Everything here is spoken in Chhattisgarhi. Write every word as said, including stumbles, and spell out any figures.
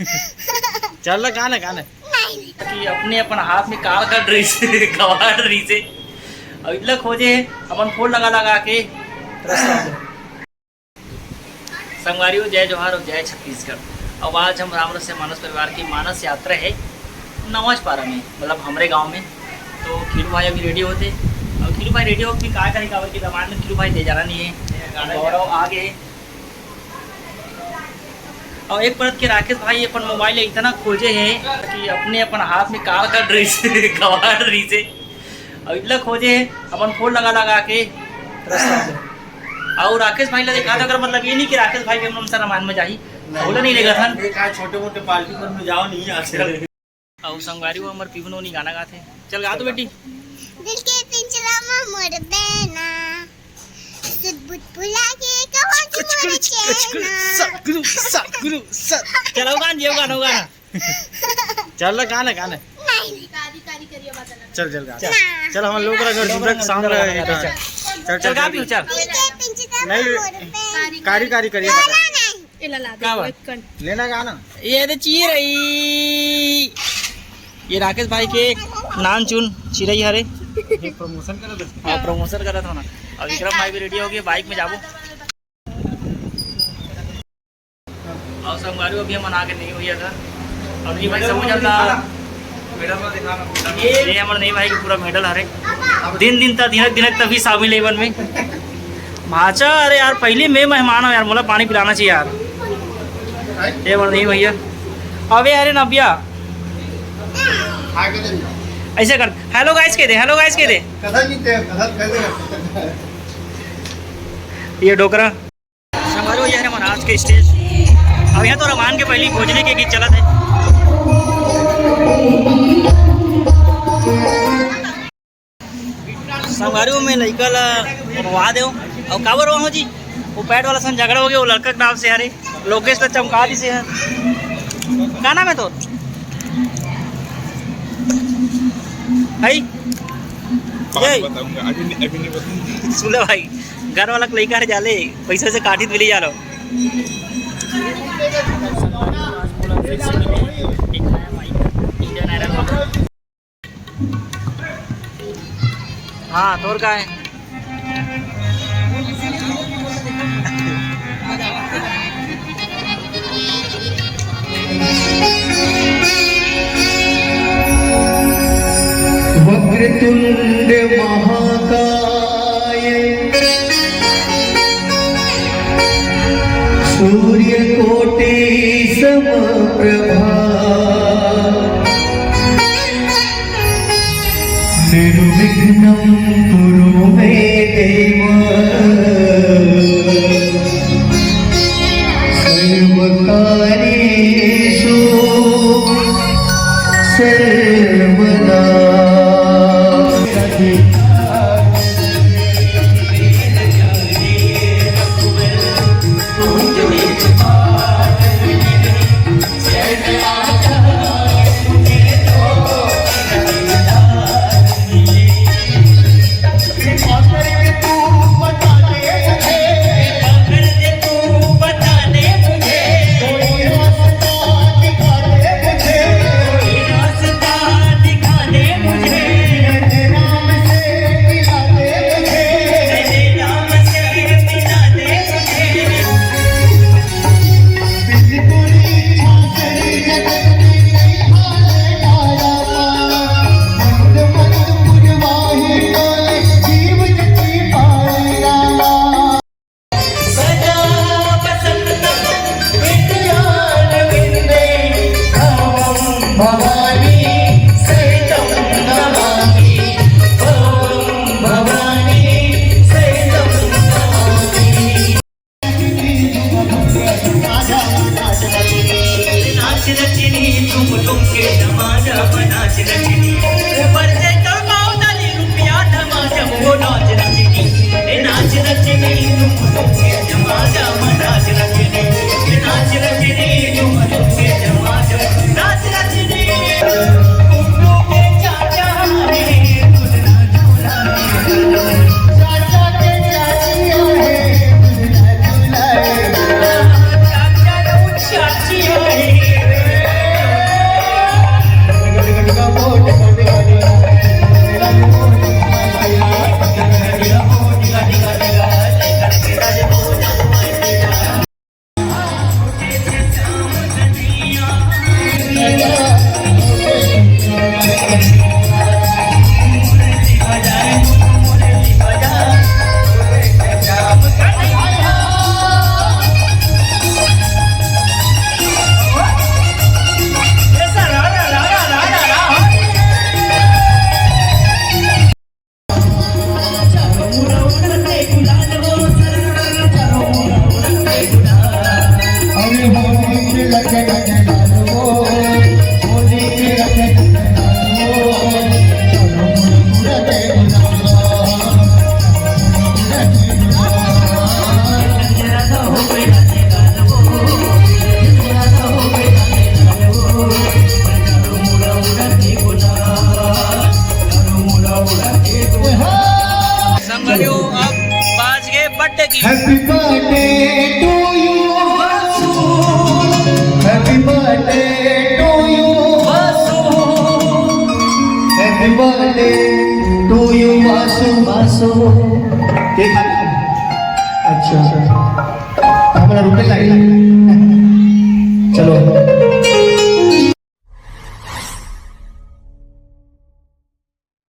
चल ना, गा ना, गा ना। कि अपने अपन हाथ में कार कर रही से, कवाड़ रही से। अब इतना खोजे, अपन फोन लगा लगा के। संगवारी हो, जय जोहार और जय छत्तीसगढ़। अब आज हम रामरस से मानस परिवार की मानस यात्रा है नवाज पारा में, मतलब हमरे गांव में। तो खीरू भाई अभी रेडी होते, और खीरू भाई रेडी होके का करी, काबर के दमांद में खीरू भाई ले जाना नहीं है, गौरव आ गए। और एक परत के राकेश भाई अपन मोबाइल इतना खोजे है कि अपने अपन हाथ में कार कर रही से, कवाड़ रही से। अब इतना खोजे है अपन फोन लगा लगा के। और राकेश भाई ला देखा था, अगर मतलब ये नहीं कि राकेश भाई के हम से रामायण में जाही, नहीं, बोला नहीं लेगा था। ये कहा छोटे मोटे पार्टी पर में जाओ नहीं आजकल। और संगवारी वो हमर पीहू नोनी गाना गाथे। चल गा तो बेटी। दिल के पिंजरा में मोर बैना, सुध बुध भुला के कहो कि मोर चैना। सतगुरु, सतगुरु, सत। चलाओ गान, ये गाना, गाना। चल ना, गाना, गाना। नहीं। चल, चल, गा। चल। चल, हम लोग का घर दूसरा के सामने है, चल, चल, चल, गा चल। भी, चल। दिल के पिंजरा में नहीं, मोर बैना। कारी, कारी करिए, गाना। नहीं। एला ला दे, का बात? एक कन। लेना का ना? ये दे चिरई। ये राकेश भाई के नान चुन चिरई हरे। ये प्रमोशन करत हस? हाँ, प्रमोशन करत हो ना। अब विक्रम भाई भी रेडी हो गए, बाइक में जाबो। और संगवारी अभी हमन आगे नहीं हुई था। और ये भाई समझ आता। ये हमर नहीं भाई के पूरा मेडल हरे। दिन दिन तक, दिनक दिनक तभी शामिल है इवन में। भाचा, अरे यार, पहली मैं मेहमान हूँ यार, मोला पानी पिलाना चाहिए यार। ये हमर नहीं भैया। अबे अरे नबिया, ऐसे कर, हेलो गाइस कह दे, हेलो गाइस कह दे। कथा नहीं ते, कथा कैसे करते? ये डोकरा। संगवारी हो, ये है महाराज के स्टेज। अब यहाँ तो रामायण के पहले भोजने के गीत चलत है। संगवारी हो, मैं लइका ला रोवा देव। और काबर रोवा हो जी? वो पैट वाला सन झगड़ा हो गया, वो लड़का के नाम से हरे, लोकेश ला चमका दी से है। का नाम है तोर? है? बाद में बताऊंगा, अभी नहीं, अभी नहीं बताऊंगा। सुन ले भाई, घर वाला के लइका हर जाले, पैसा से काटी मिली जालो। हाँ, तोर का है? वक्रतुंड महाकाय सूर्यकोटि समप्रभा। निर्विघ्नं कुरु मे देव सर्वकार्येषु सर्वदा। टू यू बासु बासु। के खाना? अच्छा, हमरा रुके लागे। चलो।